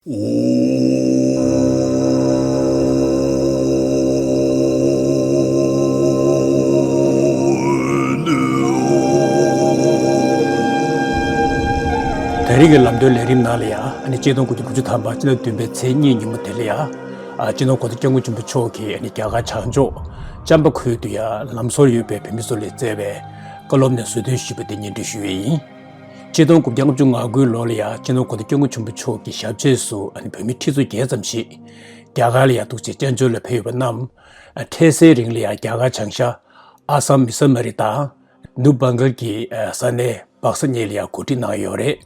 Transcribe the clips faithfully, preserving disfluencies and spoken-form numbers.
ད་རེས་ཀྱི་ལམ་སྟོན་ལས་རིམ་ནང་ལ་ཡང་ཨ་ནི་ཆིག་སྟོང་དགུ་བརྒྱ་དྲུག་ཅུ་ཐམ་པ་སྤྱི་ཟླ་བདུན་པའི་ཚེས་གཉིས་ཉིན་མོ་དེ་ལ་ཡང་ཨ་སྤྱི་ནོར་གོང་ས་སྐྱབས་མགོན་ཆེན་པོ་མཆོག་གིས་ཨ་ནི་རྒྱ་གར་བྱང་ཕྱོགས་ཅམ་པ་ཁུལ་དུ་ཡང་ལམ་བཟོར་ཡོད་པའི་བོད་མི་ཚོ་ལ་བསྩལ་བའི་བཀའ་སློབ་ནས་ཟུར་འདོན་ཞུས་པ་དེ་སྙན་སྒྲོན་ཞུ་ཡས་ཡིན། ཆིག་སྟོང་དགུ་བརྒྱ་ལྔ་བཅུ་ང་དགུའི་ལོ་ལ་ཡང་སྤྱི་ནོར་གོང་ས་སྐྱབས་མགོན་ཆེན་པོ་མཆོག་གི་ཞབས་རྗེས་སུ་ཨ་ནི་བོད་མི་ཁྲི་ཚོ་བརྒྱད་ཙམ་ཞིག་རྒྱ་གར་ལ་ཡང་འདུག་སེ་བཙན་བྱོལ་ལ་ཕེབས་ཡོད་པ་རྣམས་འཕྲལ་སེལ་རིང་ལ་ཡང་རྒྱ་གར་བྱང་ཤར་ཨ་སམ་མི་སི་མ་རི་དང་ནུབ་བྷང་གལ་གྱི་ས་གནས་བག་ས་གཉིས་ལ་ཡང་གོ་སྒྲིག་གནང་ཡོད་རེད།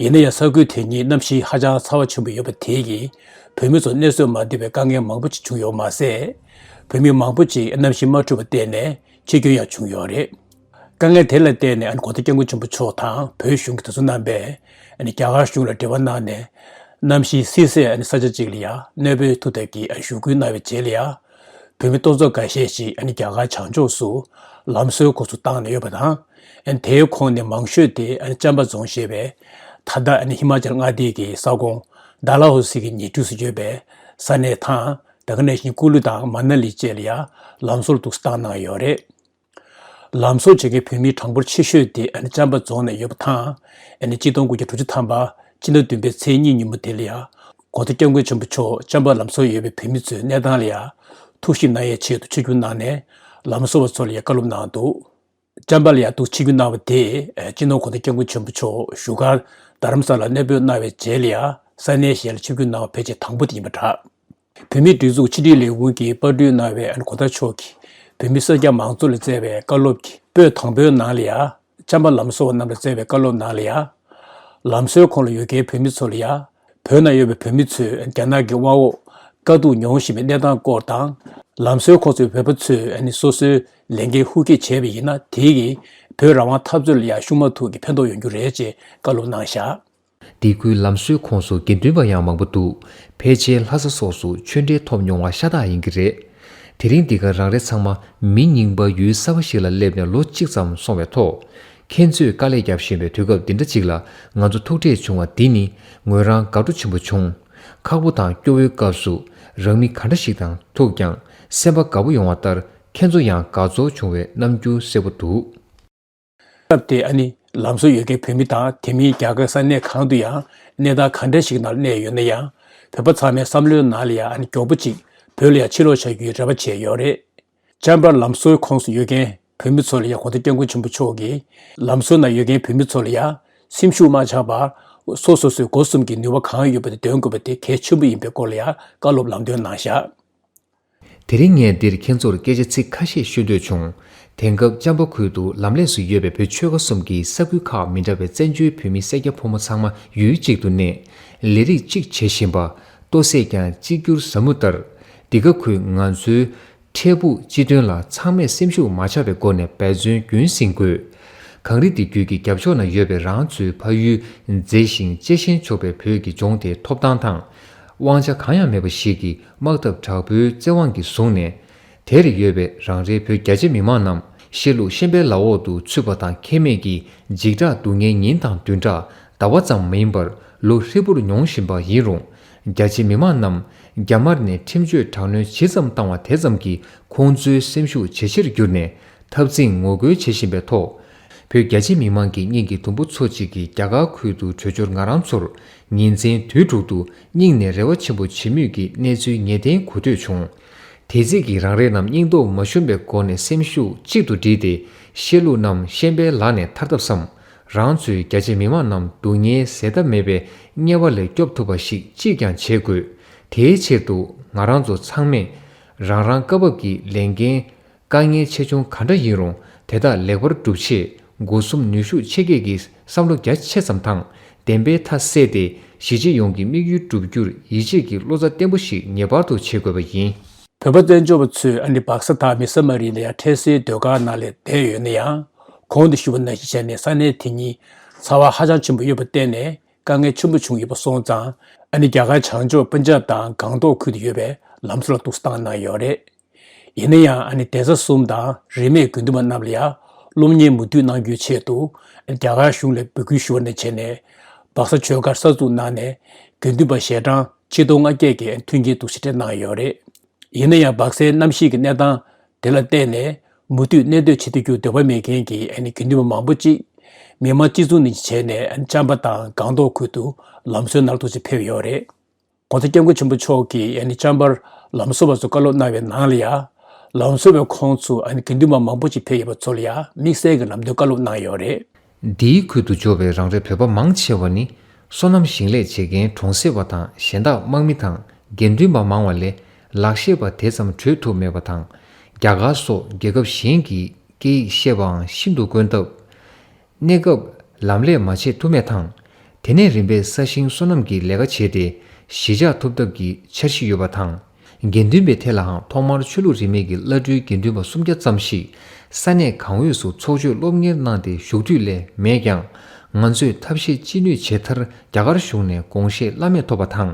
ཡིན་ན་ཡང་ས་ཁུལ་དེ་གཉིས་གནམ་གཤིས་ཧ་ཅང་ཚ་བ་ཆེན་པོ་ཡོད་པ་དེ་གིས་བོད་མི་ཚོ་གནས་སྲོལ་མ་བདེ་བའི་དཀའ་ངལ་མང་པོ་ཞིག་བྱུང་ཡོད་མ་ཟད། བོད་མི་མང་པོ་ཅིག་གནམ་གཤིས་མ་འཕྲོད་པ་བརྟེན་ནས་འཆི་སྐྱོན་ཡང་བྱུང་ཡོད་རེད། དཀའ་ངལ་དེ་ལ་བརྟེན་ནས་ཨ་ནི་གོང་ས་སྐྱབས་མགོན་ཆེན་པོ་མཆོག་དང་བོད་གཞུང་གི་དེ་ཚོ་རྣམ་པས་ཨ་ནི་རྒྱ་གར་གཞུང་ལ་འབྲེལ་བ་གནང་ནས། གནམ་གཤིས་བསིལ་སའི་ཨ་ནི་ས་ཆ་གཅིག་ལ་ཡང་གནོད་འབུལ་ཐུགས་དམ་གྱི་ཨ་ཞུ་སྐུལ་གནང་བའི་རྗེས་ལ་ཡང་། བོད་མི་སྟོང་ཚོ་འགའ་ཤས་ཤིག་ཨ་ནི་རྒྱ་གར་བྱང་ཕྱོགས་སུ་ལམ་བཟོའི་ཁོངས་སུ་བཏང་ནས་ཡོད་པ་དང་། ཨ་ནི་དེའི་ཁོངས་ནས་མང་ཤོས་དེ་ཨ་ནི་ཅམ་པ་རྫོང་ཞེས་པའི་ད་ལྟ་ཨ་ནི་ཧི་མ་ཅལ་མངའ་སྡེ་གི་ས་ཁོངས་ཌལ་ཧོ་སི་གི་ཉེ་འཁྲིས་སུ་ཡོད་པའི་ས་གནས་དང་། ད་ག་ནང་བཞིན་ཀུ་ལུ་དང་མ་ན་ལི་བཅས་ལ་ཡང་ལམ་བཟོར་འདུག་སེ་བཏང་གནང་ཡོད་རེད། ལམ་བཟོ་བྱེད་མཁན་བོད་མིའི་གྲངས་འབོར་ཆེ་ཤོས་དེ་ཨ་ནི་ཅམ་པ་རྫོང་ནས་ཡོད་པ་དང་། ཨ་ནི་ཆིག་སྟོང་དགུ་བརྒྱ་དྲུག་ཅུ་ཐམ་པ་ཕྱི་ཟླ་བདུན་པའི་ཚེས་གཉིས་ཉིན་མོ་དེ་ལ་ཡང་གོང་ས་སྐྱབས་མགོན་ཆེན་པོ་མཆོག་ཅམ་པ་ལམ་བཟོ་ཡོད་པའི་བོད་མི་ཚོའི་གནས་སྟངས་ལ་ཡང་ཐུགས་ཞིབ་གནང་ཡའི་ཆེད་དུ་ཆིབས་བསྒྱུར་གནང་ནས་ལམ་བཟོ་བ་ཚོ་ལ་ཡང་བཀའ་སློབ་གནང་འདུག་ཅམ་པ་ལ་ཡང་འདུག་ཆིབས་བསྒྱུར་གནང་བ་དེ་སྤྱི་ནོར་གོང་ས་སྐྱབས་མགོན་ཆེན་པོ་མཆོག་བཞུགས་སྒར་རྡ་རམ་ས་ལར་གནས་སྤོས་གནང་བའི་རྗེས་ལ་ཡང་ས་གནས་གཞན་ལ་ཆིབས་བསྒྱུར་གནང་བ་ཕལ་ཆེར་དང་པོ་དེ་ཡིན་པ་འདྲ། བོད་མིའི་སྒྲིག་འཛུགས་ཕྱི་དྲིལ་ལས་ཁུངས་ཀྱིས་པར་སྐྲུན་གནང་བའི་ཨ་ནི་གོང་ས་མཆོག་གིས་བོད་མི་སེར་སྐྱ་མང་ཚོགས་ལ་བསྩལ་བའི་བཀའ་སློབ་ཀྱི་པོད་དང་པོའི་ནང་ལ་ཡང་ཅམ་པ་ལམ་བཟོ་བ་རྣམས་ལ་བསྩལ་བའི་བཀའ་སློབ་ནང་ལ་ཡང་། ལམ་བཟོའི་ཁོངས་ལ་ཡོད་མཁན་བོད་མི་ཚོ་ལ་ཡང་། བོད་ནང་ཡོད་པའི་བོད་མི་ཚོས་རྒྱ་ནག་གི་དབང་འོག་དཀའ་སྡུག་མྱོང་བཞིན་པའི་གནས་སྟངས་སྐོར་དང་། ལམ་བཟོའི་ཁོངས་སུ་བོད་པ་ཚོས་ཨ་ནི་སོ་སོའི་ལས་འགན་ཧུར་སྐྱེད་བྱས་པ་ཡིན་ན་དེ་གིས་བོད་རང་དབང་འཐབ་རྩོད་ལ་ཡང་ཤུགས་མ་ཐུག་གི་ཕན་ཐོགས་ཡོང་རྒྱུ་རེད་ཅེས་བཀའ་སློབ་གནང་བཞག་འདི་ཁུལ་ལམ་བཟོའི་ཁོངས་སུ་དགེ་འདུན་པ་ཡང་མང་པོ་འདུག་ཕལ་ཆེར་ལྷ་ས་སོགས་སུ་ཆོས་འབྲེལ་ཐོབ་མྱོང་བ་ཤ་སྟག་ཡིན་གྱི་རེད། དེ་རིང་འདི་ག་རང་རེ་ཚང་མ་མི་རྙིང་པ་ཡུལ་གསར་པ་ཞིག་ལ་སླེབས་ནས་ལོ་གཅིག་ཙམ་སོང་བའི་ཐོག་ཁྱེད་ཚོས་དཀའ་ལས་བརྒྱབ་བཞིན་པའི་དུས་སྐབས་འདི་འདྲ་ཅིག་ལ་ང་ཚོ་ཐུག་འཕྲད་བྱུང་བ་འདི་ནི་ངོས་རང་དགའ་སྤྲོ་ཆེན་པོ་བྱུང་། ཁག་པོ་དང་སྐྱོ་བོའི་སྐབས་སུ་རང་མི་ག་འདྲ་ཞིག་དང་ཐུག་ཀྱང་སེམས་པ་དགའ་པོ་ཡོང་བ་ལྟར་ཁྱེད་ཚོ་ཡང་དགའ་ཚོར་བྱུང་བའི་རྣམ་འགྱུར་གསལ་པོ་འདུག་སྐབས་དེ་ཨ་ནི་ལམ་བཟོ་ཡོད་མཁན་བོད་མི་དང་དེ་མིན་རྒྱ་གར་ས་གནས་གང་དུ་ཡང་གནས་སྟངས་ག་འདྲ་ཞིག་ནང་གནས་ཡོད་ན་ཡང་བོད་པ་ཚང་མའི་བསམ་བློའི་ནང་ལ་ཡང་ཨ་ནི་མགྱོགས་པོ་ཅིག་བོད་ལ་ཡང་ཕྱིར་ལོག་བྱ་རྒྱུའི་རེ་བ་བྱས་ཡོད་རེད། ཅམ་པ་ལམ་བཟོའི་ཁོངས་སུ་ཡོད་མཁན་བོད་མི་ཚོ་ལ་ཡང་གོང་ས་སྐྱབས་མགོན་ཆེན་པོ་མཆོག་གིས་ལམ་བཟོ་ནང་ཡོད་མཁན་བོད་མི་ཚོ་ལ་ཡང་སེམས་ཤུགས་མ་ཆག་པར་སོ་སོ་སོའི་སྒོ་གསུམ་གྱི་ནུས་པ་གང་ཡོད་པ་དེ་འདོན་དགོས་པ་དེ་གལ་ཆེན་པོ་ཡིན་པའི་སྐོར་ལ་ཡང་བཀའ་སློབ་ལམ་སྟོན་གནང་བཞག་དེ་རིང་ངས་འདིར་ཁྱེད་ཚོར་སྐད་ཆ་ཚིག་ཁ་ཤས་ཤོད་འདོད་བྱུང་། དེང་སྐབས་ཅམ་པ་ཁུལ་དུ་ལམ་ལས་སུ་ཡོད་པའི་བོད་ཆོལ་ཁ་གསུམ་གྱི་ས་ཁུལ་ཁག་མི་འདྲ་བའི་བཙན་བྱོལ་བོད་མི་སེར་སྐྱ་ཕོ་མོ་ཚང་མ་ཡུལ་གཅིག་ཏུ་གནས། ལས་རིགས་གཅིག་བྱེད་བཞིན་པ། ལྟོ་ཟས་ཀྱང་གཅིག་གྱུར་ཟབ་མོ་ལྟར། འདི་ག་ཁུལ་ང་ཚོའི་འཕྲལ་ཕུགས་སྤྱི་དོན་ལ་ཚང་མས་སེམས་ཤུགས་མ་ཆག་པའི་སྒོ་ནས་འབད་བརྩོན་རྒྱུན་བསྲིང་དགོས། གངས་རི་འདི་བརྒྱུད་ཀྱི་རྒྱབ་ཕྱོགས་ན་ཡོད་པའི་རང་ཚོའི་ཕ་ཡུལ་མཛེས་ཤིང་གཅེས་ཞེན་ཆོག་པའི་བོད་ཀྱི་ལྗོངས་དེ་ཐོབ་ཐང་དང་། དབང་ཆ་གང་ཡང་མེད་པ་ཞིག་གི་དམག་འཐབ་དྲག་པོའི་བཙན་དབང་གིས་བཟུང་ནས། དེར་ཡོད་པའི་རང་རེའི་བོད་རྒྱ་ཆེ་མི་མང་རྣམས་ཤེས་ལུགས་ཤན་པའི་ལག་འོག་ཏུ་ཚུད་པ་དང་ཁེ་མེད་ཀྱི་འཇིགས་སྐྲག་སྡུག་བསྔལ་ཉིན་དང་བདུན་ཕྲག་ཟླ་བ་ཙམ་མིན་པར་ལོ་ཧྲིལ་པོར་མྱོང་བཞིན་པ་ཡིན་རུང་། རྒྱ་ཆེ་མི་མང་རྣམས་རྒྱ་དམར་ནས་ཁྲིམས་གཅོད་དྲག་གནོན་ཇི་ཙམ་བཏང་བ་དེ་ཙམ་གྱིས་ཁོང་ཚོའི་སེམས་ཤུགས་ཇེ་ཆེར་གྱུར་ནས་འཐབ་འཛིང་ངོ་རྒོལ་བྱེད་བཞིན་པའི་ཐོག་བོད་རྒྱ་ཆེ་མི་མང་གི་སྙིང་གི་དུམ་བུ་ཚོ་གཅིག་གིས་རྒྱ་གར་ཁུལ་དུ་བྲོས་བྱོལ་ང་རང་ཚོར་ཉིན་མཚན་དུས་དྲུག་ཏུ་སྙིང་ནས་རེ་བ་ཆེན་པོ་བྱེད་མུས་ཀྱི་གནས་ཚུལ་ངེས་གཏན་གོ་ཐོས་བྱུང་། དེ་རྩིས་ཀྱིས་རང་རེ་རྣམས་སྙིང་སྟོབས་མ་ཞུམ་པའི་སྒོ་ནས་སེམས་ཤུགས་གཅིག་ཏུ་བསྒྲིལ་ཏེ་ཤེས་ལུགས་རྣམས་ཤན་པའི་ལག་ནས་ཐར་ཐབས་སམ། རང་ཚོའི་རྒྱ་ཆེ་མི་མང་རྣམས་སྡུག་བསྔལ་ཟད་མཐའ་མེད་པའི་དམྱལ་བ་ལས་སྐྱོབ་ཐུབ་པ་ཞིག་ཅིས་ཀྱང་བྱེད་དགོས། དེའི་ཕྱིར་དུ་ང་རང་ཚོ་ཚང་མས་རང་རང་སྐབས་བབ་ཀྱི་ལས་འགན་དཀའ་ངལ་ཆེ་ཆུང་ག་འདྲ་ཡིན་རུང་དེ་དག་ལེགས་པར་སྒྲུབ་ཆེད་སྒོ་གསུམ་ནུས་ཤུགས་ཆེ་བསྐྱེད་ཀྱི་བསམ་བློ་རྒྱ་ཆེ་ཙམ་དང་བདེན་པའི་མཐའ་གསལ་ཏེ་གཞིས་བྱེས་ཡོངས་ཀྱི་དམིགས་ཡུལ་བསྒྲུབ་རྒྱུར་ཡིད་ཆེས་ཀྱི་བློ་རྩ་བརྟན་པོ་ཞིག་ངེས་པར་དུ་བྱེད་དགོས་པ་ཡིན། བོད་པ་བཙན་བྱོལ་བ་ཚོས་ཨ་ནི་སྦག་ས་དང་མི་ས་མ་རི་ལ་ཡང་འཕྲལ་སེལ་སྡོད་སྒར་ནང་ལ་བསྡད་ཡོད་ན་ཡང་། གོང་དུ་ཞུས་པ་ནང་བཞིན་བྱས་ནས་ས་གནས་དེ་གཉིས་ཚ་བ་ཧ་ཅང་ཆེན་པོ་ཡོད་པར་བརྟེན་ནས་དཀའ་ངལ་ཆེན་པོ་བྱུང་ཡོད་པ་སོང་ཙང་། ཨ་ནི་རྒྱ་གར་བྱང་ཕྱོགས་པན་ཇབ་དང་སྒང་ཏོག་ཁུལ་དུ་ཡོད་པའི་ལམ་བཟོ་ལ་འདུག་སེ་བཏང་གནང་ཡོད་རེད། ཡིན་ན་ཡང་ཨ་ནི་གདན་ས་གསུམ་དང་རིས་མེད་དགེ་འདུན་པ་རྣམས་ལ་ཡང་སློབ་གཉེར་མུ་མཐུད་གནང་རྒྱུའི་ཆེད་དུ་རྒྱ་གར་གཞུང་ལ་འབོད་སྐུལ་ཞུ་བ་ནས་བྱས་ནས། སྦག་ས་ཆོས་སྒར་གསར་འཛུགས་གནང་ནས་དགེ་འདུན་པ་ཞལ་གྲངས་ཆིག་སྟོང་ལྔ་བརྒྱ་གི་མཐུན་རྐྱེན་འདུ་ཤེས་སྤྲད་གནང་ཡོད་རེད། ཡིན་ན་ཡང་སྦག་སའི་གནམ་གཤིས་ཀྱི་གནས་སྟངས་དེ་ལ་བརྟེན་ནས་མུ་མཐུད་གནས་སྡོད་བྱེད་ཐུབ་རྒྱུར་འདོད་པ་མེད་མཁན་གྱི་དགེ་འདུན་པ་མང་པོ་ཅིག་མི་མང་སྤྱི་ཚོགས་ནས་བྱས་ནས་ཅམ་པ་དང་སྒང་ཏོག་ཁུལ་དུ་ལམ་བཟོའི་ནང་ལ་ཐུག་ཅིག་ཕེབས་ཡོད་རེད། གོང་ས་སྐྱབས་མགོན་ཆེན་པོ་མཆོག་གིས་ཨ་ནི་ཅམ་པར་ལམ་བཟོ་བ་ཚོ་བཀའ་སློབ་གནང་བའི་ནང་ལ་ཡང་། ལམ་བཟོ་བའི་ཁོངས་སུ་ཨ་ནི་དགེ་འདུན་པ་མང་པོ་ཅིག་ཕེབས་ཡོད་པ་ཚོ་ལ་ཡང་དམིགས་བསལ་གྱི་ལམ་སྟོན་བཀའ་སློབ་གནང་ཡོད་རེད། འདིའི་ཁུལ་དུ་འབྱོར་བའི་རང་རེ་བོད་པ་མང་ཆེ་བ་ནི་སོ་ནམ་ཞིང་ལས་བྱེད་མཁན་གྲོང་གསེབ་པ་དང་གཞན་དག་དམག་མི་དང་དགེ་འདུན་པ་མང་བ་ལས་ལག་ཤེས་པ་དེ་ཙམ་བགྲོད་ཐུབ་མེད་པ་དང་། རྒྱ་གར་སོགས་རྒྱལ་ཁབ་གཞན་གྱི་སྐད་ཡིག་ཤེས་པའང་ཤིན་ཏུ་དཀོན་སྟབས། གནས་སྐབས་ལམ་ལས་མ་བྱེད་ཐུབ་མེད་དང་། དེ་ནས་རིམ་པས་ས་ཞིང་སོ་ནམ་གྱི་ལས་ཀ་བྱས་ཏེ་གཞིས་ཆགས་ཐོབ་ཐབས་ཀྱི་འཆར་གཞི་ཡོད་པ་དང་། དགེ་འདུན་པའི་ཐད་ལའང་ཐོག་མར་ཆོས་ལུགས་རིས་མེད་ཀྱི་བླ་སྤྲུལ་དགེ་འདུན་པ་སུམ་བརྒྱ་ཙམ་ཞིག་ས་གནས་གང་འོས་སུ་ཚོགས་ཆོས་སློབ་གཉེར་གནང་སྟེ་བཞུགས་དུས་ལས་མེད་ཀྱང་། ང་ཚོས་ཐབས་ཤེས་ཅི་ནུས་བྱས་མཐར་རྒྱ་གར་གཞུང་ནས་དགོངས་བཞེས་བླ་མེད་ཐོབ་པ་དང་།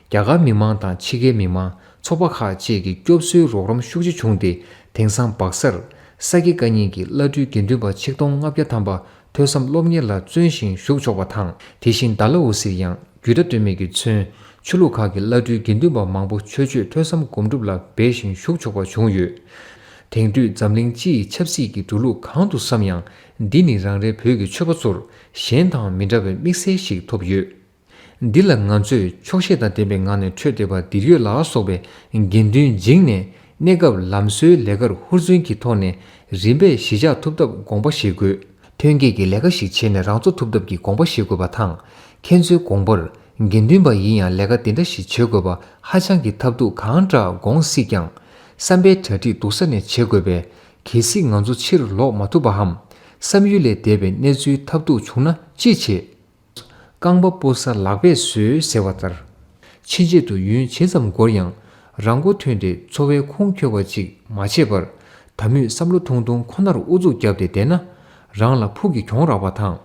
རྒྱ་གར་མི་མང་དང་ཕྱི་རྒྱལ་མི་མང་། ཚོགས་པ་ཁག་བཅས་ཀྱི་སྐྱོབ་གསོའི་རོགས་རམ་ཤུགས་ཆེ་བྱུང་སྟེ། དེང་སང་སྦག་སར་ས་དགེ་བཀའ་རྙིང་གི་བླ་སྤྲུལ་དགེ་འདུན་པ་ཆིག་སྟོང་ལྔ་བརྒྱ་ཐམ་པ་ཐོས་བསམ་སློབ་གཉེར་ལ་བརྩོན་ཞིང་ཞུགས་ཆོག་པ་དང་། དེ་བཞིན་ཌལ་ཧོ་སིར་ཡང་རྒྱུད་གྲྭ་སྟོད་སྨད་ཀྱིས་མཚོན་ཆོས་ལུགས་ཁག་གི་བླ་སྤྲུལ་དགེ་འདུན་པ་མང་པོ་ཆོས་སྤྱོད་ཐོས་བསམ་སྒོམ་སྒྲུབ་ལ་འབད་ཞིང་ཞུགས་ཆོག་པ་བྱུང་ཡོད། དེང་དུས་འཛམ་གླིང་སྤྱི་ཡི་ཆབ་སྲིད་ཀྱི་འགྲོ་ལུགས་གང་དུ་བསམ་ཡང་། འདི་ནི་རང་རེའི་བོད་ཀྱི་ཆོས་པ་ཚོར་གཞན་དང་མི་འདྲ་བའི་དམིགས་བསལ་ཞིག་ཐོབ་ཡོད། འདི་ལ་ང་ཚོས་ཆོག་ཤེས་དང་ལྡན་པའི་ངང་ནས་འཕྲོད་བསྡད་པ་འདིར་ཡོད་ལ་སོགས་པའི་དགེ་འདུན་བྱིངས་ནས་གནས་སྐབས་ལམ་བཟོའི་ལས་ཀར་ཧུར་བརྩོན་གྱི་ཐོག་ནས་རིམ་པས་གཞིས་ཆགས་ཐོབ་ཐབས་དགོངས་པ་བཞེས་དགོས། ཐོན་སྐྱེད་ཀྱི་ལས་ཀ་ཞིག་བྱས་ནས་རང་འཚོ་ཐུབ་ཐབས་ཀྱི་དགོངས་པ་བཞེས་དགོས་པ་དང་། ཁྱེད་ཚོའི་དགོངས་པར་དགེ་འདུན་པ་ཡིན་ཡང་ལས་ཀ་དེ་འདྲ་ཞིག་བྱེད་དགོས་པ་ཧ་ཅང་གི་ཐབས་སྡུག་གང་དྲག་དགོངས་སྲིད་ཀྱང་། བསམ་པའི་གྲ་སྒྲིག་སྡུག་ས་ནས་བྱེད་དགོས་པས། གལ་སྲིད་ང་ཚོ་ཕྱིར་ལོག་མ་ཐུབ་པའམ། བསམ་ཡུལ་ལས་འདས་པའི་གནས་ཚུལ་ཐབས་སྡུག་བྱུང་ན་ཅི་བྱེད། རྐང་པ་སྤོ་ས་ལག་པས་བཟོས་ཟེར་བ་ལྟར། ཕྱིན་ཆད་དུ་ཡུན་ཇི་ཙམ་འགོར་ཡང་རང་མགོ་ཐོན་ཏེ་འཚོ་བའི་ཁུངས་འཁྱོལ་བ་ཅིག་མ་བྱས་པར། ད་མུས་བསམ་བློ་ཐུང་ཐུང་ཁོ་ནར་ཨུ་ཚུགས་བརྒྱབ་སྟེ་བསྡད་ན། རང་ལ་ཕུགས་ཀྱི་གྱོང་རག་པ་དང་།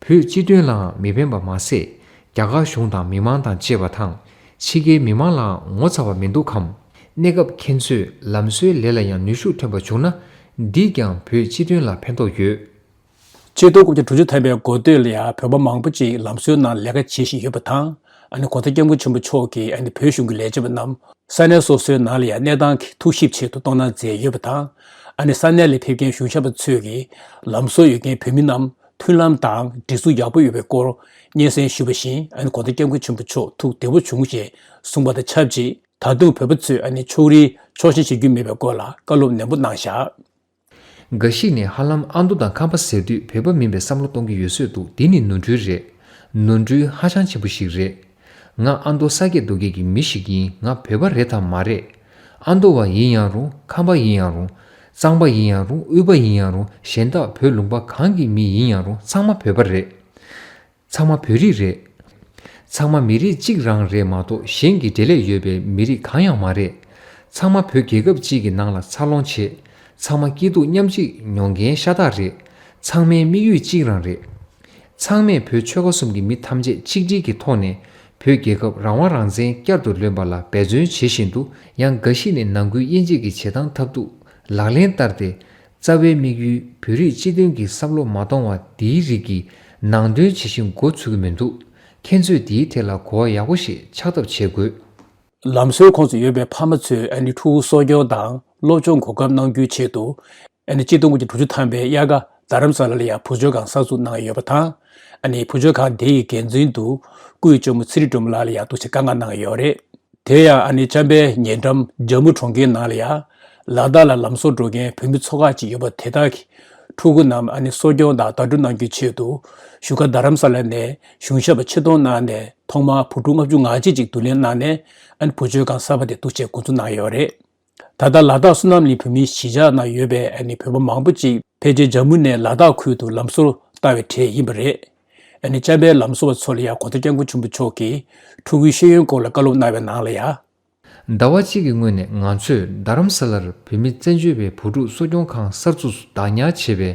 བོད་སྤྱི་དོན་ལའང་མི་ཕན་པ་མ་ཟད། རྒྱ་གར་གཞུང་དང་མི་མང་དང་བཅས་པ་དང་། ཕྱི་རྒྱལ་མི་མང་ལའང་ངོ་ཚ་བ་མི་འདུག་གམ། གནས་སྐབས་ཁྱེད་ཚོས་ལམ་བཟོའི་ལས་ལ་ཡང་ནུས་ཤུགས་ཐོན་པ་བྱུང་ན། འདིས་ཀྱང་བོད་སྤྱི་དོན་ལ་ཕན་ཐོགས་ཡོད། ཆིག་སྟོང་དགུ་བརྒྱ་དྲུག་ཅུ་ཐམ་པའི་འགོ་སྟོད་ལ་ཡང་བོད་པ་མང་པོ་ཅིག་ལམ་བཟོའི་ནང་ལས་ཀ་བྱེད་བཞིན་ཡོད་པ་དང་། ཨ་ནི་གོང་ས་སྐྱབས་མགོན་ཆེན་པོ་མཆོག་གིས་ཨ་ནི་བོད་གཞུང་གི་ལས་བྱེད་པ་རྣམས་ས་གནས་སོ་སོའི་ནང་ལ་ཡང་གནས་སྟངས་ཀྱི་ཐུགས་ཞིབ་ཆེད་དུ་གཏོང་གནང་མཛད་ཡོད་པ་དང་། ཨ་ནི་ས་གནས་ལ་ཕེབས་མཁན་གཞུང་ཞབས་པ་ཚོས་ཀྱིས་ལམ་བཟོ་ཡོད་མཁན་བོད་མི་རྣམས་མཐུན་ལམ་དང་སྒྲིག་འཛུགས་ཡག་པོ་ཡོད་པའི་སྐོར་སྙན་སེང་ཞུས་པ་བཞིན། ཨ་ནི་གོང་ས་སྐྱབས་མགོན་ཆེན་པོ་མཆོག་ཐུགས་བདེ་པོ་བྱུང་ཞེས་གསུངས་པ་དང་ཆབས་ཅིག་ད་དུང་བོད་པ་ཚོས་ཨ་ནི་ཕྱོགས་རིས་ཕྱོགས་ཞེན་བྱེད་རྒྱུ་མེད་པའི་སྐོར་ལ་བཀའ་སློབ་ནན་པོ་གནང་བཞག་འགའ་ཞིག་ནས་ཧ་ལམ་ཨ་མདོ་དང་ཁམས་པ་ཟེར་དུས་བོད་པ་མིན་པའི་བསམ་བློ་གཏོང་གི་ཡོད་སྲོལ་འདུག་འདི་ནི་ནོར་འཁྲུལ་རེད། ནོར་འཁྲུལ་ཧ་ཅང་ཆེན་པོ་ཞིག་རེད། ང་ཨ་མདོ་ས་སྐྱེས་རྡོ་སྐྱེས་ཀྱི་མི་ཞིག་ཡིན། ང་བོད་པ་རེད་དམ་མ་རེད། ཨ་མདོ་བ་ཡིན་ཡང་རུང་། ཁམས་པ་ཡིན་ཡང་རུང་། གཙང་པ་ཡིན་ཡང་རུང་། དབུས་པ་ཡིན་ཡང་རུང་། གཞན་དག་བོད་ལུང་པ་གང་གི་མི་ཡིན་ཡང་རུང་། ཚང་མ་བོད་པ་རེད། ཚང་མ་བོད་རིགས་རེད། ཚང་མ་མི་རིགས་གཅིག་རང་རེད་མ་གཏོགས་གཞན་གྱི་འབྲེལ་ལས་ཡོད་པའི་མི་རིགས་གང་ཡང་མ་རེད། ཚང་མ་བོད་རྒྱལ་ཁབ་གཅིག་གི་ནང་ལ་འཚར་ལོངས་བྱས། ཚང་མ་སྐྱིད་སྡུག་མཉམ་གཅིག་མྱོང་མཁན་ཤ་སྟག་རེད། ཚང་མའི་དམིགས་ཡུལ་གཅིག་རང་རེད། ཚང་མས་བོད་ཆོལ་ཁ་གསུམ་གྱི་མི་ཐམས་ཅད་ཆིག་སྒྲིལ་གྱི་ཐོག་ནས་བོད་རྒྱལ་ཁབ་རང་དབང་རང་བཙན་བསྐྱར་དུ་ལོན་པ་ལ་འབད་བརྩོན་བྱེད་བཞིན་འདུག་ཡང་འགའ་ཞིག་ནས་ནང་ཁུལ་དབྱེ་འབྱེད་ཀྱི་བྱེད་སྟངས་ཐབས་སྡུག་ལག་ལེན་བསྟར་ཏེ། རྩ་བའི་དམིགས་ཡུལ་བོད་རིགས་སྤྱི་དོན་གྱི་བསམ་བློ་མ་གཏོང་བ་འདིའི་རིགས་ཀྱི་ནང་དོན་ཇི་བཞིན་འགོ་ཚུགས་ཀྱི་མི་འདུག་ཁྱེད་ཚོས་འདིའི་ཐད་ལ་གོ་བ་ཡག་པོ་ཞིག་ཆགས་ཐབས་བྱེད་དགོས། ལམ་བཟོའི་ཁོངས་སུ་ཡོད་པའི་ཕ་མ་ཚོས་ཨ་ནི་ཕྲུ་གུ་གསོ་སྐྱོང་དང་སློབ་སྦྱོང་གོ་སྐབས་གནང་རྒྱུའི་ཆེད་དུ། ཨ་ནི་ཆིག་སྟོང་དགུ་བརྒྱ་དྲུག་ཅུ་ཐམ་པའི་དབྱར་ཁ་རྡ་རམ་ས་ལ་ལ་ཡང་བུ་བཅོལ་ཁང་གསར་འཛུགས་གནང་ཡོད་པ་དང་། ཨ་ནི་བུ་བཅོལ་ཁང་དེ་ཡི་འགན་འཛིན་དུ་སྐུའི་གཅུང་མོ་ཚེ་རིང་སྒྲོལ་མ་ལགས་ལ་ཡང་ཐུགས་རྗེ་བཀའ་མངགས་གནང་ཡོད་རེད། དེ་ཡང་ཨ་ནི་ཅམ་པའི་ཉེ་འགྲམ་ཇམ་མུ་གྲོང་ཁྱེར་ནང་ལ་ཡང་ལ་དྭགས་ལ་ལམ་བཟོ་འགྲོ་མཁན་བོད་མི་ཚོ་ཁག་ཅིག་ཡོད་པ་དེ་དག་གི་ཕྲུ་གུ་རྣམས་ཨ་ནི་གསོ་སྐྱོང་དང་ཟླ་སྒྲོན་གནང་རྒྱུའི་ཆེད་དུ་བཞུགས་སྒར་རྡ་རམ་ས་ལ་ནས་གཞུང་ཞབས་པ་ཆེད་གཏོང་གནང་ནས་ཐོག་མར་བུ་ཕྲུག་ལྔ་བཅུ་ང་གཅིག་ཅིག་བསྡུ་ལེན་གནང་ནས་ཨ་ནི་བུ་བཅོལ་ཁང་གསར་པ་དེ་འདུག་སེ་འགོ་འཛུགས་གནང་ཡོད་རེད། ད་ལྟ་ལ་དྭགས་བསོད་ནམས་གླིང་བོད་མིའི་གཞིས་ཆགས་ནང་ཡོད་པའི་ཨ་ནི་བོད་པ་མང་པོ་ཅིག་ཕལ་ཆེར་ཇམ་མུ་ནས་ལ་དྭགས་ཁུལ་དུ་ལམ་བཟོར་ལྟ་བའི་གྲས་ཡིན་པ་རེད། ཨ་ནི་ཅམ་པའི་ལམ་བཟོ་བ་ཚོ་ལ་ཡང་གོང་ས་སྐྱབས་མགོན་ཆེན་པོ་མཆོག་གིས་ཕྲུ་གུའི་ཤེས་ཡོན་སྐོར་ལ་བཀའ་སློབ་གནང་བའི་ནང་ལ་ཡང་། ཟླ་བ་གཅིག་གི་སྔོན་ནས་ང་ཚོས་རྡ་རམ་ས་ལར་བོད་མི་བཙན་བྱོལ་བའི་བུ་ཕྲུག་གསོ་སྐྱོང་ཁང་གསར་འཛུགས་སུ་བདག་ཉར་བྱས་པའི་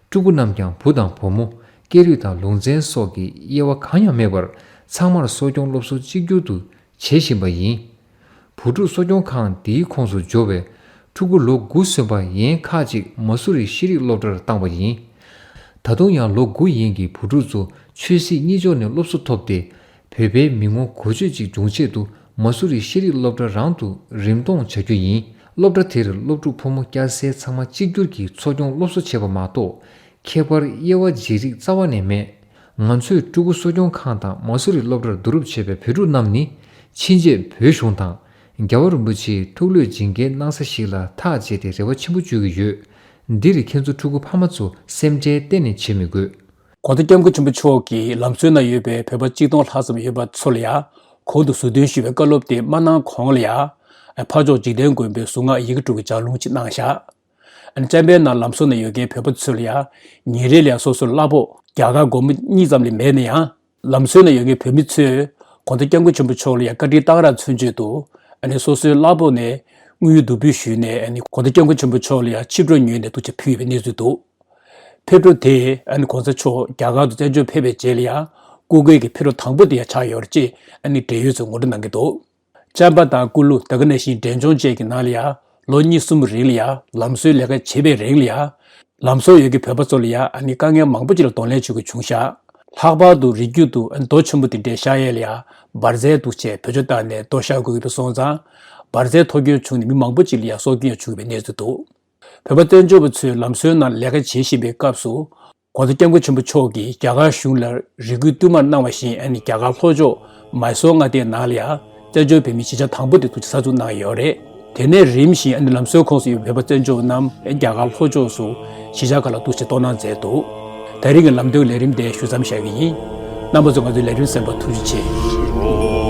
ཕྲུ་གུ་རྣམས་ཀྱང་བུ་དང་བུ་མོ། སྐད་རིགས་དང་ལུང་ཚན་སོགས་ཀྱི་དབྱེ་བ་གང་ཡང་མེད་པར་ཚང་མར་གསོ་སྐྱོང་སློབ་གསོ་གཅིག་གྱུར་དུ་བྱེད་བཞིན་པ་ཡིན། བུ་ཕྲུག་གསོ་སྐྱོང་ཁང་འདིའི་ཁོངས་སུ་འབྱོར་བའི་ཕྲུ་གུ་ལོ་དགུ་སོན་པ་ཡན་ཁག་ཅིག་མ་སུ་རི་ཤེས་རིག་སློབ་གྲྭར་བཏང་བ་ཡིན། ད་དུང་ཡང་ལོ་དགུ་ཡན་གྱི་བུ་ཕྲུག་ཚོ་ ཆོས་སྲིད་གཉིས་ཕྱོགས་ནས་སློབ་གསོ་ཐོབ་སྟེ། བོད་པའི་མི་ངོ་གོ་ཆོད་ཅིག་འབྱུང་ཆེད་དུ་མ་སུ་རི་ཤེས་རིག་སློབ་གྲྭ་རང་དུ་རིམ་གཏོང་བྱ་རྒྱུ་ཡིན། སློབ་གྲྭ་དེར་སློབ་ཕྲུག་ཕོ་མོ་སྐྱ་སེར་ཚང་མ་གཅིག་གྱུར་གྱིས་འཚོ་སྐྱོང་སློབ་གསོ་བྱེད་པ་མ་གཏོགས། ཁྱད་པར་དབྱེ་བ་འབྱེད་རིགས་རྩ་བ་ནས་མེད། ང་ཚོས་ཕྲུ་གུ་གསོ་སྐྱོང་ཁང་དང་མ་སུ་རི་སློབ་གྲྭར་བསྡུ་རུབ་བྱས་པའི་བོད་ཕྲུག་རྣམས་ནི། ཕྱིན་ཆད་བོད་གཞུང་དང་། རྒྱལ་བ་རིན་པོ་ཆེའི་ཐུགས་བློས་བྱིན་གྱིས་གནང་ས་ཞིག་ལ་ཐག་བཅད་དེ་རེ་བ་ཆེན་པོ་བཅོལ་གྱི་ཡོད། འདིར་ཁྱེད་ཚོ་ཕྲུ་གུ་ཕ་མ་ཚོ་སེམས་ཁྲལ་གཏན་ནས་བྱེད་མི་དགོས། གོང་ས་སྐྱབས་མགོན་ཆེན་པོ་མཆོག་གིས་ལམ་སྲོལ་ནང་ཡོད་པའི་བོད་པ་གཅིག་སྟོང་ལྷག་ཙམ་ཡོད་པ་ཚོ་ལ་ཡང་གོང་དུ་ཟུར་འདོན་ཞུས་པའི་བཀའ་སློབ་དེ་མ་གནང་གོང་ལ་ཡང་། ཕ་ཕྱོགས་འཇིག་རྟེན་མགོན་པོའི་གཟུངས་སྔགས་ཡི་གེ་དྲུག་གི་ལྗགས་ལུང་ཅིག་གནང་བཞག་ཨ་ནི་ཅམ་པའི་ནང་ལམ་སྲོལ་ནང་ཡོད་མཁན་བོད་པ་ཚོ་ལ་ཡང་ཉིན་རེ་ལ་ཡང་སོ་སོའི་གླ་ཕོགས་རྒྱ་གར་སྒོར་མོ་གཉིས་ཙམ་ལས་མེད་ན་ཡང་། ལམ་སྲོལ་ནང་ཡོད་མཁན་བོད་མི་ཚོས་གོང་ས་སྐྱབས་མགོན་ཆེན་པོ་མཆོག་ལ་ཡང་བཀའ་དྲིན་བཏང་རག་མཚོན་ཆེད་དུ། ཨ་ནི་སོ་སོའི་གླ་ཕོགས་ནས་དངུལ་བསྡུ་འབུལ་ཞུས་ནས། ཨ་ནི་གོང་ས་སྐྱབས་མགོན་ཆེན་པོ་མཆོག་ལ་ཡང་ཕྱི་དྲོ་ཉོས་ནས་ཐུགས་རྗེ་ཕུལ་བའི་གནས་ཚུལ་འདུག་ཕེབས་འགྲོ་དེ་ཨ་ནི་གོང་ས་མཆོག་རྒྱ་གར་དུ་བཙན་བྱོལ་ཕེབས་པའི་རྗེས་ལ་ཡང་སྐུ་སྒེར་གྱི་ཕེབས་འགྲོ་དང་པོ་དེ་ཡང་ཆགས་ཡོད་རེད་ཅེས་ཨ་ནི་འབྲེལ་ཡོད་ཚོས་ངོ་སྤྲོད་གནང་གི་འདུག་ཅམ་པ་དང་ཀུ་ལུ། ད་ག་ནང་བཞིན་འབྲས་ལྗོངས་བཅས་ཀྱི་ནང་ལ་ཡང་ལོ་གཉིས་གསུམ་རིང་ལ་ཡང་ལམ་སྲོལ་ལས་ཀ་བྱེད་པའི་རིང་ལ་ཡང་། ལམ་སྲོལ་ཡོད་ཀྱི་བོད་པ་ཚོ་ལ་ཡང་ཨ་ནི་དཀའ་ངལ་མང་པོ་ཅིག་ལ་གདོང་ལེན་བྱེད་དགོས་བྱུང་ཤག་ལྷག་པར་དུ་རི་རྒྱུད་དུ་ཨ་ནི་རྡོ་ཆེན་པོ་དེ་འདྲ་བཞག་ཡས་ལ་ཡང་འབར་རྫས་འདུག་ཅེས་བེད་སྤྱོད་བཏང་ནས་རྡོ་བཞག་དགོས་ཀྱི་སོང་ཙང་། འབར་རྫས་ཐོག་སྐྱོན་བྱུང་ནས་མི་མང་པོ་ཅིག་ལ་ཡང་སྲོག་སྐྱོན་ཡང་བྱུང་བའི་གནས་ཚུལ་འདུག་བོད་པ་བཙན་བྱོལ་བ་ཚོས་ལམ་སྲོལ་ནང་ལས་ཀ་བྱེད་བཞིན་པའི་སྐབས་སུ། གོང་ས་སྐྱབས་མགོན་ཆེན་པོ་མཆོག་གིས་རྒྱ་གར་གཞུང་ལ་རེ་སྐུལ་བསྟུད་མར་གནང་བ་བཞིན་ཨ་ནི་རྒྱ་གར་ལྷོ་ཕྱོགས་མཱི་སོར་མངའ་སྡེའི་ནང་ལ་ཡང་བཙན་བྱོལ་བོད་མིའི་གཞིས་ཆགས་དང་པོ་དེ་ཐུགས་རྗེ་གསར་འཛུགས་གནང་ཡོད་རེད། དེ་ནས་རིམ་བཞིན་ཨ་ནི་ལམ་སྲོལ་ཁོངས་སུ་ཡོད་པའི་བོད་པ་བཙན་བྱོལ་བ་རྣམས་རྒྱ་གར་ལྷོ་ཕྱོགས་སུ་གཞིས་ཆགས་ཁག་ལ་འདུག་ཅེས་གཏོང་གནང་མཛད་འདུག་ད་རིང་གི་ལམ་སྟོན་ལས་རིམ་དེ་ཞུ་མཚམས་བཞག་གི་ཡིན། རྣམ་པ་ཚོ་ང་ཚོའི་ལས་རིམ་གསན་པར་ཐུགས་རྗེ་ཆེ།